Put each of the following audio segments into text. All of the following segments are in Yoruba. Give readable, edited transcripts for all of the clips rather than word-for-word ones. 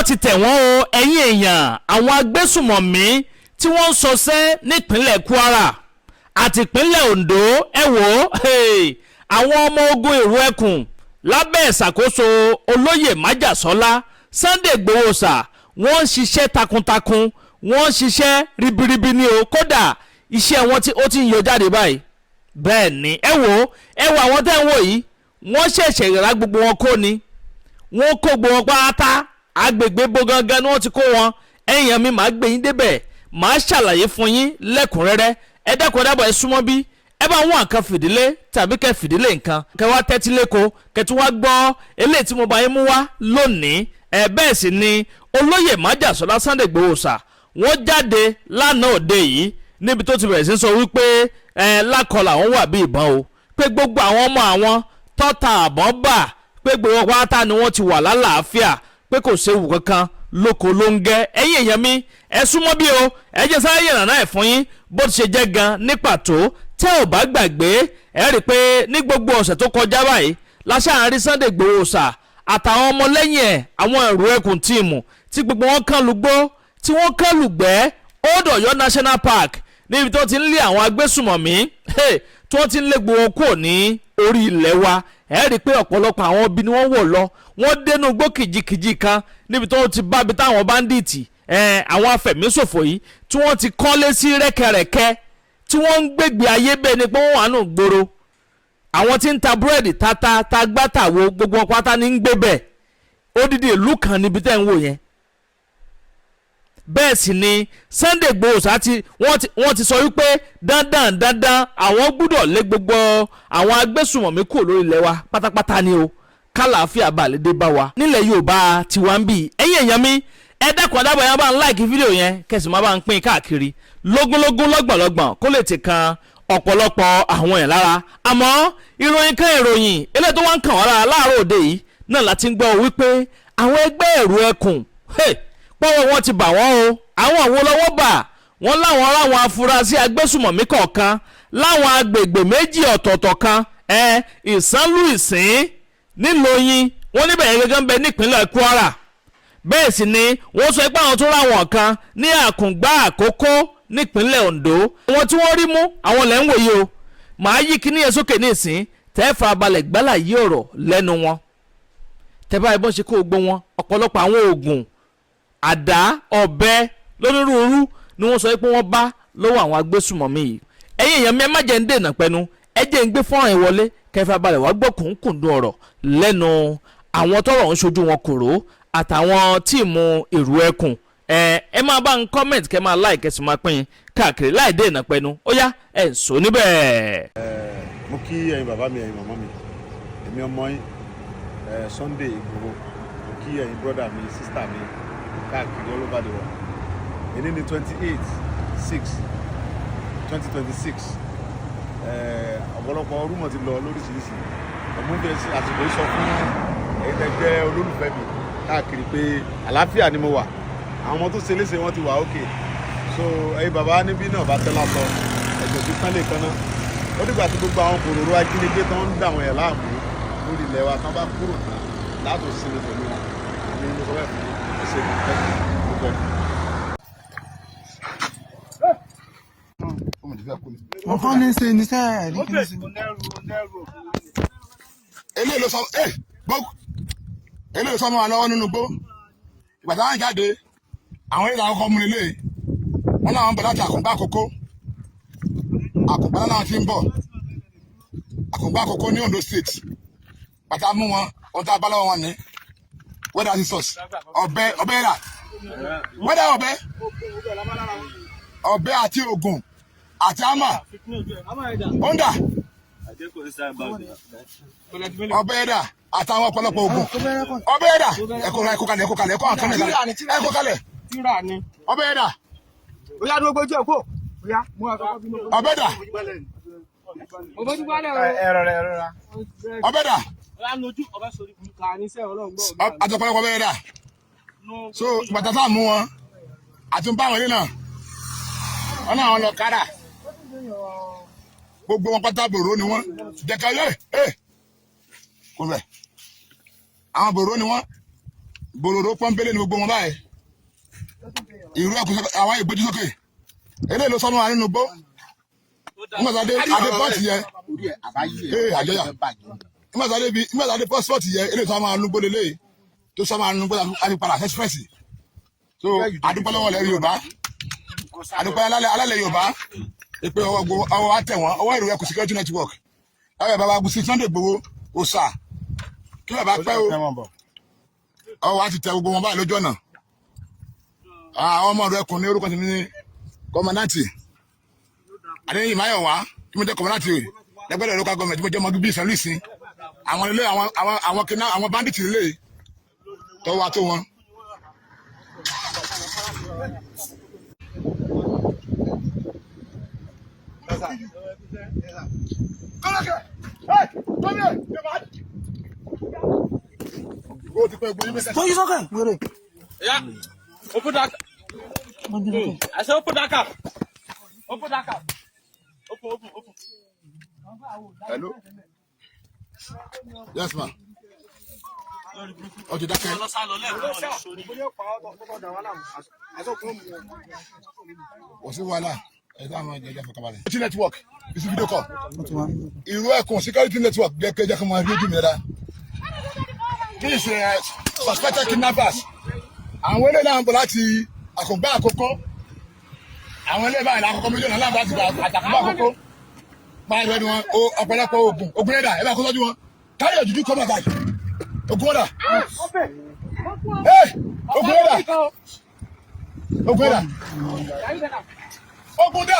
Ti tẹ̀ wọ́n o. Ẹ̀yin èèyàn, àwọn agbésùmọ̀mí tí wọ́n ń ṣọṣẹ́ nípínlẹ̀ Kwara àti ìpínlẹ̀ Ondo, ẹ wò ó, àwọn ọmọ ogun Ìrù Ẹkùn lábẹ́ ìṣàkóso olóyè Májàsọ́lá Sunday Igboho ṣá, wọ́n ń ṣiṣẹ́ takuntakun, wọ́n ń ṣiṣẹ́ ribiribi ní o. Kódà iṣẹ́ wọn tí ó ti ń yọ jáde báyìí. Bẹ́ẹ̀ ni, ẹ wò ó, ẹ wò àwọn tẹ́ ń wò yìí, wọ́n ṣẹ̀ṣẹ̀ rà gbogbo wọn kó ni, wọ́n kó gbogbo wọn pátá. Agbègbè bo gangan ni wọ́n ti kó wọn? Ẹ̀yàn mi, màá gbé yín débẹ̀, màá ṣàlàyé fún yín lẹ́kùnrẹ́rẹ́. Ẹ dákun, ẹ dábọ̀, ẹ súnmọ́ bí ẹ bá wọn nǹkan fìdílé tàbí kẹ fìdílé nǹkan, kẹ wá tẹ́tí lẹ́kọ̀ọ́, kẹ tún wá gbọ́ eléyìí tí mo bá yín mú wá lónìí. Ẹ bẹ́ẹ̀ sì ni olóyè Májàsọ́lá Sunday Igboho ṣá, wọ́n jáde lánàá òde yìí níbi tó ti bẹ̀rẹ̀ sí sọ wípé ẹ lákọlà àwọn wà bí ìbọn o, pé gbogbo àwọn ọmọ àwọn tọ́ta àbọ̀n bà, pé gbogbo pátá ni wọ́n ti wà lálàáfíà, pé kò séwu kankan lóko ló ń gẹ́. Ẹ̀yin èèyàn mi, ẹ súnmọ́ bí o, ẹ jẹ́ sáré yànnà ẹ̀ fún yín bó ti ṣe jẹ́ gan ní pàtó. Tẹ́ ò bá gbàgbé, ẹ rí i pé ní gbogbo ọ̀sẹ̀ tó kọjá báyìí láṣà ń rí Sunday Igboho ṣá àtàwọn ọmọlẹ́yìn ẹ̀, àwọn Ìrù Ẹkùn team, tí gbogbo wọn kàn lùgbó, tí wọ́n kàn lùgbẹ́ Old Ọ̀yọ́ National Park, níbi tó ti ń lé àwọn agbésùmọ̀mí, tí wọ́n ti ń lé gbogbo wọn kúrò ní orí ilẹ̀ wa. Ẹ rí i pé ọ̀pọ̀lọpọ̀ àwọn ibi ni wọ́n wọ̀ lọ. Wọ́n dénú gbó kìjikìji kan níbi tó ti bá bi táwọn bandit, àwọn afẹ̀míṣòfò yìí, tí wọ́n ti kọ́lé sí rẹ́kẹrẹ́kẹ́, tí wọ́n ń gbégbé ayé bẹ́ẹ̀ ni pé wọ́n wà nù gbòòrò. Àwọn tí ń ta búrẹ́dì, tata tagbátàwo, gbogbo wọn pátá ní ń gbé bẹ́ẹ̀. Odidi ìlú kan níbi tẹ́ ń wò yẹn. Bẹ́ẹ̀ sì ni Sunday Igboho sá ti wọ́n ti sọ wípé dandan dandan, àwọn gbúdọ̀ lé gbogbo àwọn agbésùmọ̀mí kúrò lórí ilẹ̀ wa pátápátá ni o, kálàáfíà balẹ̀ dé bá wa nílẹ̀ Yorùbá tiwa ń bì. Ẹ̀yin èèyàn mi, ẹ dákun adábọ̀ yẹn, bá ń like fídíò yẹn, kẹsì má bá ń pín káàkiri lógúnlógún, lọ́gbọ̀nlọ́gbọ̀n, kó lè ti kan ọ̀pọ̀lọpọ̀ àwọn ẹ̀ lára. Àmọ́ ìròyìn kan, ìròyìn eléyìí tó wá ń kàn wá lára láàárọ̀ òde yìí náà láti ń gbọ́ wípé àwọn ẹgbẹ́ Ìrù Ẹkùn pọ́wọ́ wọn ti bà wọ́n o. Àwọn wo lọ́wọ́ bà wọ́n? Láwọn ráwọn afurasí agbésùmọ̀mí kọ̀ọ̀kan láwọn agbègbè méjì ọ̀tọ̀ọ̀tọ̀ kan, ẹ Ìsánlú Ìsín nílòyìn, wọ́n níbẹ̀ yẹn gẹ́gẹ́ ń bẹ nípínlẹ̀ Kwara. Bẹ́ẹ̀ sì ni wọ́n sọ pé àwọn tó ráwọn kan ní Àkùngbá Àkókó nípínlẹ̀ Ondo. Àwọn tí wọ́n rí mú, àwọn lẹ́ ń wòye o. Màá yí kíní yẹn sókè ní ìsín, tẹ́ farabalẹ̀ gbálà yí ọ̀rọ̀ lẹ́nu wọn. Tẹ́ báyìí bọ́n ṣe kó gbó wọn, ọ̀pọ̀lọpọ̀ àwọn oògùn, àdá, ọ̀bẹ lónírúurú ni wọ́n sọ pé wọ́n bá lọ́wọ́ àwọn agbésùmọ̀mí yìí. Ẹ̀yin èèyàn mi, ẹ má jẹ́ ń dènà pẹ́nu, ẹ jẹ́ ń gbé fọ́nrán yìí wọlé, kẹfà balẹ̀ wá gbọ́ kùnkùndùn ọ̀rọ̀ lẹ́nu àwọn tọ́rọ̀ ń ṣojú wọn kòró àtàwọn team Ìrù Ẹkùn. Ẹ máa bá ń comment, kẹ máa like, kẹ sì máa pín káàkiri láì dènà pẹ́nu. Ó yá, ẹ ń sọ níbẹ̀. Mo kí ẹ̀yin bàbá mi, ẹ̀yin màmá mi, èmi ọmọ yín Sunday Igboho. Mo kí ẹ̀yin brother mi, sister mi káàkiri all over the world. Èní ní 28/6/2026. Ọ̀pọ̀lọpọ̀ rumour ti lọ lóríṣiríṣi. Ọmọ ń fi àsìkò yìí sọ fún ẹ̀yin tẹ́ jẹ́ olólùfẹ́ mi káàkiri pé àlàáfíà ni mo wà. Àwọn ọmọ tó ṣe léṣe, wọ́n ti wà ókè. So ẹ̀yin bàbá níbí náà bá tẹ́lá sọ ẹ̀jọ̀ tí tán lè kan náà. Ó dìgbà tí gbogbo àwọn bòròró ajínigbé tó ń dà wọ́n yẹn láàmú lórí ilẹ̀ wa tán bá kúrò tán látò sinmi pẹ̀lú wọn. Èmi mo sọ bẹ́ẹ̀ fún yín. Ẹ ṣe mọ̀ ẹ́ gbogbo ẹ̀. Nǹkan ní ṣe ní sẹ́ẹ̀ ní kí ní ṣe. Eléyìí ló sọ ẹ gbó, eléyìí ló sọ mọ́ wa lọ́wọ́ nínú gbó. Ìgbà táwọn jáde, àwọn ilé àwọn kọ́ mú lélẹ̀. Wọn làwọn bọ̀ láti Àkùngbá Àkókó. Àkùngbá náà ti ń bọ̀, Àkùngbá Àkókó ní Ondo State. Bàtà mú wọn, ohun tá a bá lọ́wọ́ wọn ní wẹ́dà scissors, ọ̀bẹ, ọ̀bẹ rà wẹ́dà, ọ̀bẹ, ọ̀bẹ àti oògùn àti àmà ọ̀ndà, ọ̀bẹ rà àtàwọn ọ̀pọ̀lọpọ̀ oògùn, ọ̀bẹ rà. Ẹ̀kọ́ ẹ̀kọ́ kalẹ̀, ẹ̀kọ́ kalẹ̀, ẹ̀kọ́ àkànlẹ̀ kalẹ̀, ẹ̀kọ́ kalẹ̀, ọ̀bẹ rà. Oya, dúró, gbójú ẹ̀ kó. Oya, mú àkọ́kọ́ bínú. Ọ̀bẹ dà? Mo bójú wálẹ̀ o. Ẹ̀rọ rẹ̀, ẹ̀rọ rà. Ọ̀bẹ dà? Oya, nojú ọbẹ̀ sórí burúkú àníṣe Ọlọ́run gbọ́. Àti ọ̀pọ̀lọpọ̀ ọ̀bẹ rà. So bàtà tá a mú wọn àti bá àwọn ilé náà, wọn náà wọn lọ kára. Gbogbo wọn pátá, bòró ni wọn jẹkẹ yẹ ẹ kó bẹ. Àwọn bòró ni wọn. Bòròró pọ́nbélé ni gbogbo wọn báyìí. Ìrú ẹkùn àwọn ìgbójú sókè. Eléyìí ló sọnù wa nínú gbó. Nígbà tá a dé adé pọ́ọ̀tì yẹn. Ee, àjọyà. Nígbà tá a dé bi, nígbà tá a dé pọ́ọ̀tì yẹn, eléyìí tó máa nugbó lélẹ́yìí. Tó sọ máa nugbó láti padà express. So adúpẹ́ lọ́wọ́ lẹ́rú Yorùbá. Adúpẹ́ alálẹ̀ Yorùbá. Ìpè ọwọ́ ọwọ́ wa tẹ̀ wọ́n, ọwọ́ Ìrú Ẹkùn Security Network. Ẹ bàbá Gusi Sunday Igboho, òòṣà. Kí bàbá pẹ́ o, ọwọ́ wa ti tẹ gbogbo wọn báyìí lójú ọ̀nà. Àwọn ọmọ rẹ kùn ní orúkọ tèmi ní commandant Adéyìn Máyọ̀wá, tí mo jẹ́ commandant lẹ́gbẹ̀rẹ̀ local government, tí mo jẹ́ ọmọ bíbí ìsàlù ìsìn. Àwọn ilé àwọn kìnnà, àwọn bandit ilé tó wá tó wọn. Gbójú sókè wèrè. Yeah. Open that. I said open that cap. Open that cap. Open, open, open. Hello. Yes, ma. Ó ti dákẹ́. Kò sí wàhálà. Ẹ sáà máa jẹjẹ fọkànbalẹ̀. Security network is video call. Ìrú Ẹkùn Security Network jẹ́ jẹ́ kí wọ́n rí ojú mi dáadáa. This is suspected kidnappers. Àwọn eléyìí náà ń bọ̀ láti Àkùngbá Àkókó. Àwọn eléyìí báyìí lákòókò mílíọ̀nù aláàbò láti Àkùngbá Àkókó. Báyìí lọ́dún wọn, ọ̀pọ̀lọpọ̀ oògùn, oògùn ẹ̀dà, ẹ bá kó sọ́jú wọn. Kárí òjújú kọ́ bàtà. Oògùn ọ̀dà. Oògùn ẹ̀dà. Oògùn ẹ̀dà. Oògùn dà.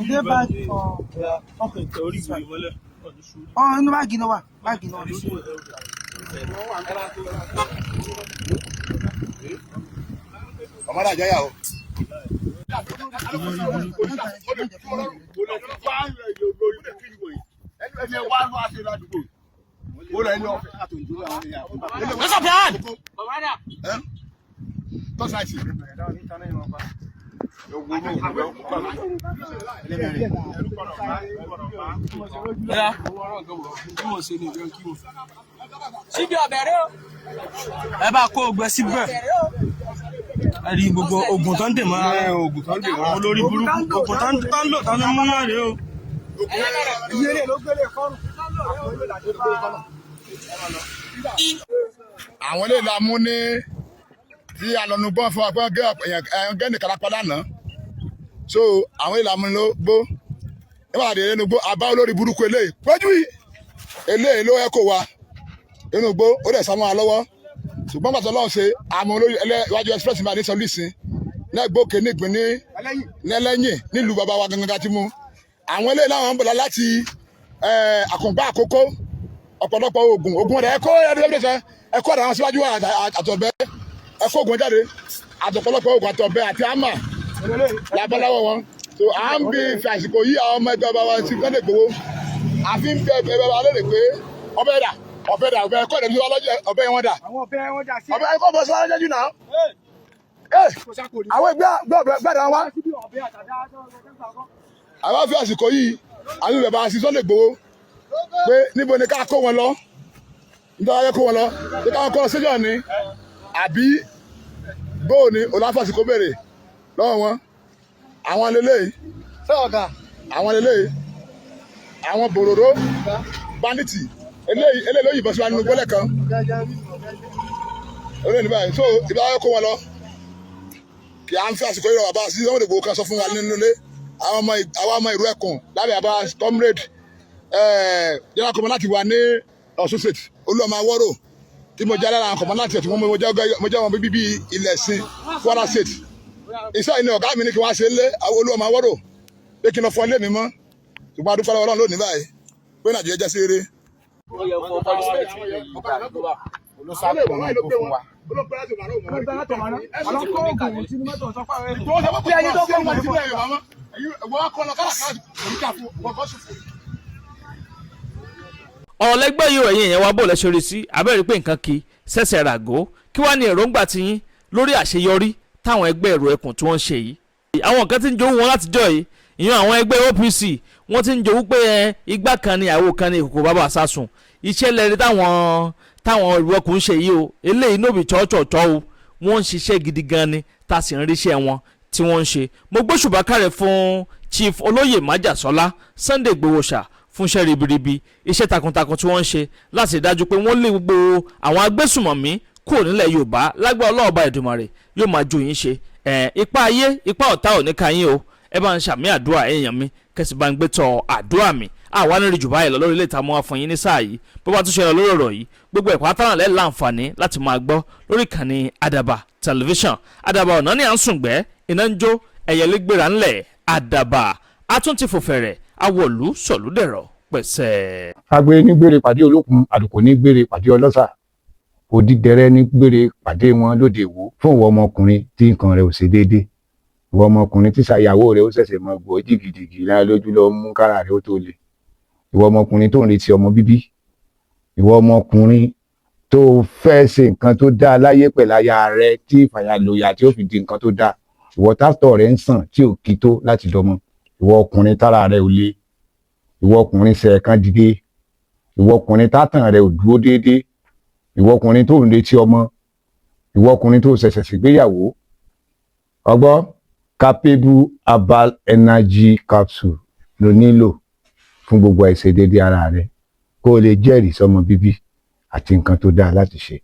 Ǹjẹ́ báàgì ọ̀ inú báàgì ló wà, báàgì ló wà. Ọmọdé àjẹyà o. What's up, Dad? Tọ́sàtì. Yeah. Síbi ọbẹ̀ rẹ o. Ẹ bá kó ogbẹ síbẹ̀, ẹ rí gbogbo oògùn tó ń dè mọ́ra, àwọn olórí burúkú, oògùn tó ń lò tó ń mú yàn rèé o. Àwọn ilé la mú ní tí alọ́nugbọ́n fún wa pé gẹ́ nìkan lápá lánàá. So àwọn ilé la mú ló gbó. Nígbà tí inú gbó àbá olórí burúkú eléyìí péjú yìí eléyìí ló ẹ́kọ̀ wa inú gbó, ó dẹ̀ sá mọ́ wa lọ́wọ́. Ṣùgbọ́n pàtó Ọlọ́run ṣe àmọ́ olórí iwájú express máa ní sọ lùsìn lẹ́gbọ́kè nígbìn ní lẹ́lẹ́yìn nílùú bàbá wa gangan ti mú. Àwọn eléyìí láwọn ń bọ̀ láti Àkùngbá Àkókó, ọ̀pọ̀lọpọ̀ oògùn, oògùn ọ̀dà ẹ̀kọ́ ẹ̀kọ́ ọ̀dà àwọn síwájú àtọ̀bẹ́ ẹ̀kọ́ oògùn jáde àtọ̀pọ̀lọpọ̀ oògùn àtọ̀bẹ́ àti àmà lábọ́láwọ̀ wọn. So à ń bí fi àsìkò yí àwọn ọmọ ẹgbẹ́ bàbá ti Sunday Igboho, àfi ń bẹ ẹgbẹ́ bàbá lónìí pé ọbẹ̀ dà, ọbẹ̀ dà, ọbẹ̀ ẹ̀kọ́ ọ̀dà ọbẹ̀ wọn dà, Àwọn ọbẹ̀ wọn dà sí. ọbẹ̀ ẹ̀kọ́ bọ̀ sí wọn lọ́jọ́ náà. Àwọn ẹgbẹ́ gbẹ́dà wa àwọn fi àsìkò yìí àwọn bàbá sí Sunday Igboho pé níbo ni ká kó wọn lọ, nítorí ayé kó wọn lọ, ṣé káwọn kó lọ sẹ́jọ́ ni àbí bóò ni olùfàsìkò béèrè lọ́wọ́ wọn. Àwọn lélẹ́yìí, àwọn lélẹ́yìí, àwọn bòròró bandits eléyìí, eléyìí ló yìnbọn sí wa nínú gbọ́lẹ̀ kan eléyìí ní báyìí. So ìbá ayé kó wọn lọ, kì á ń fi àsìkò yìí rọ bàbá sí Sunday Igboho kan sọ fún wa nínú ilé àwọn ọmọ Ìrú Ẹkùn lábẹ́ àbá comrade general command láti wà ní Ọ̀ṣun State, Olúọmọ Awọ́rò, tí mo jẹ́ lára àwọn command láti ẹ̀tún, mo jẹ́ ọmọ bíbí ilẹ̀ sin Kwara State. Iṣẹ́ ìní ọ̀gá mi ní kí wọ́n ṣe lé Olúọmọ Awọ́rò pé kí n lọ fọ ilé mi mọ́. Ṣùgbọ́n adúpẹ́ lọ́wọ́ Ọlọ́run lónìí báyìí pé Nàìjíríà jẹ́ sí eré. Ọlọ́kọ̀ oògùn tí mọ́tò sọ fún àwọn ẹ̀rọ. Bí ẹni tó kọ́ wọn sílẹ̀ Yorùbá mọ́, wọ́n kọ́ lọ káràkárà. Ọ̀rọ̀ lẹ́gbẹ́ yìí, ẹ̀yin èèyàn wa, bò lẹ́sẹ̀ rí sí abẹ́rẹ́ pé nǹkan kì í ṣẹ̀ṣẹ̀ ràgó. Kí wàá ní èròǹgbà tiyín lórí àṣeyọrí táwọn ẹgbẹ́ Èrò Ẹkùn tí wọ́n ń ṣe yìí? Àwọn nǹkan tí ń jowó wọn látijọ́ yìí. Ìyẹn àwọn ẹgbẹ́ OPC, wọ́n ti ń jowú pé ẹ igbá kan ni, àwo kan ni, ìkòkò bàbá sásùn. Iṣẹ́ lẹ́rìí táwọn ìwọ́kùn ń ṣe yìí o. Eléyìí nóbì tsọ́tsọ̀tsọ́ o, wọ́n ń ṣiṣẹ́ gidi gan ni, tá a sì ń ríṣẹ́ wọn tí wọ́n ń ṣe. Mo gbóṣùbà kárẹ̀ fún Chief Olóyè Májàsọ́lá Sunday Igboho ṣá fún iṣẹ́ ribiribi, iṣẹ́ takuntakun tí wọ́n ń ṣe láti rí dájú pé wọ́n lé gbogbo àwọn agbésùmọ̀mí kúrò nílẹ̀ Yorùbá. Lágbára Ọlọ́ọ̀ba Èdùmàrè, yóò máa ju yín ṣe ẹ̀. Ipa ayé, ipa ọ̀tá ò ní ka yín o. Ẹ bá ń ṣàmì àdúrà, èèyàn mi, kẹsì bá ń gbé tọ àdúrà mi. Àwa ní rí jù báyìí lọ lórí ilé ìta mọ́ fún yín ní sáà yìí. Bó bá tún ṣe lọ lórí ọ̀rọ̀ yìí, gbogbo ẹ̀kọ́ àtàrà lẹ́ láǹfààní láti máa gbọ́ lórí ìkànnì Àdàbà Tẹlifíṣàn. Àdàbà ọ̀nà ní à ń sùngbẹ́, iná ń jó, ẹ̀yẹlé gbéra ńlẹ̀. Àdàbà atúntì fòfẹ̀rẹ̀ awọ̀lú sọ̀lúdẹ̀rọ̀ pẹ̀sẹ̀. Agbe ní gbére pàdé olókun, àlùkò ní gbére pàdé ọlọ́sà, òdìdẹrẹ́ ní gbére pàdé wọn lóde Ìwó. Fún ìwọ ọmọkùnrin tí nǹkan rẹ̀ ò ṣe déédé, ìwọ ọmọkùnrin tí ṣàyàwó rẹ̀ ó ṣẹ̀ṣẹ̀ mọ gbọ́ jìgìjìgì lára lójú lọ mú kára rẹ̀ ó tó le, ìwọ ọmọkùnrin tó ń retí ọmọ bíbí, ìwọ ọmọkùnrin tó fẹ́ ṣe nǹkan tó dáa láyé pẹ̀lú aya rẹ̀ tí ìfàyàlòyà tí ó fi di nǹkan tó dáa, ìwọ tátọ̀ rẹ̀ ń sàn tí ò kí tó láti dọmọ, ìwọ ọkùnrin tára rẹ̀ ò le, ìwọ ọkùnrin ṣẹ̀ẹ̀kan dìde, ìwọ ọkùnrin tátàn rẹ̀ ò dúró déédéé, ìwọ ọkùnrin tó ń retí ọmọ, ìwọ ọkùnrin tó ṣẹ̀ṣẹ̀ ṣègbéyàwó, ọgbọ́ Capable Herbal Energy Capsule ló nílò fún gbogbo àìṣedéédéé ara rẹ, kó o lè jẹ́rìí sọmọ bíbí àti nǹkan tó dáa láti ṣe.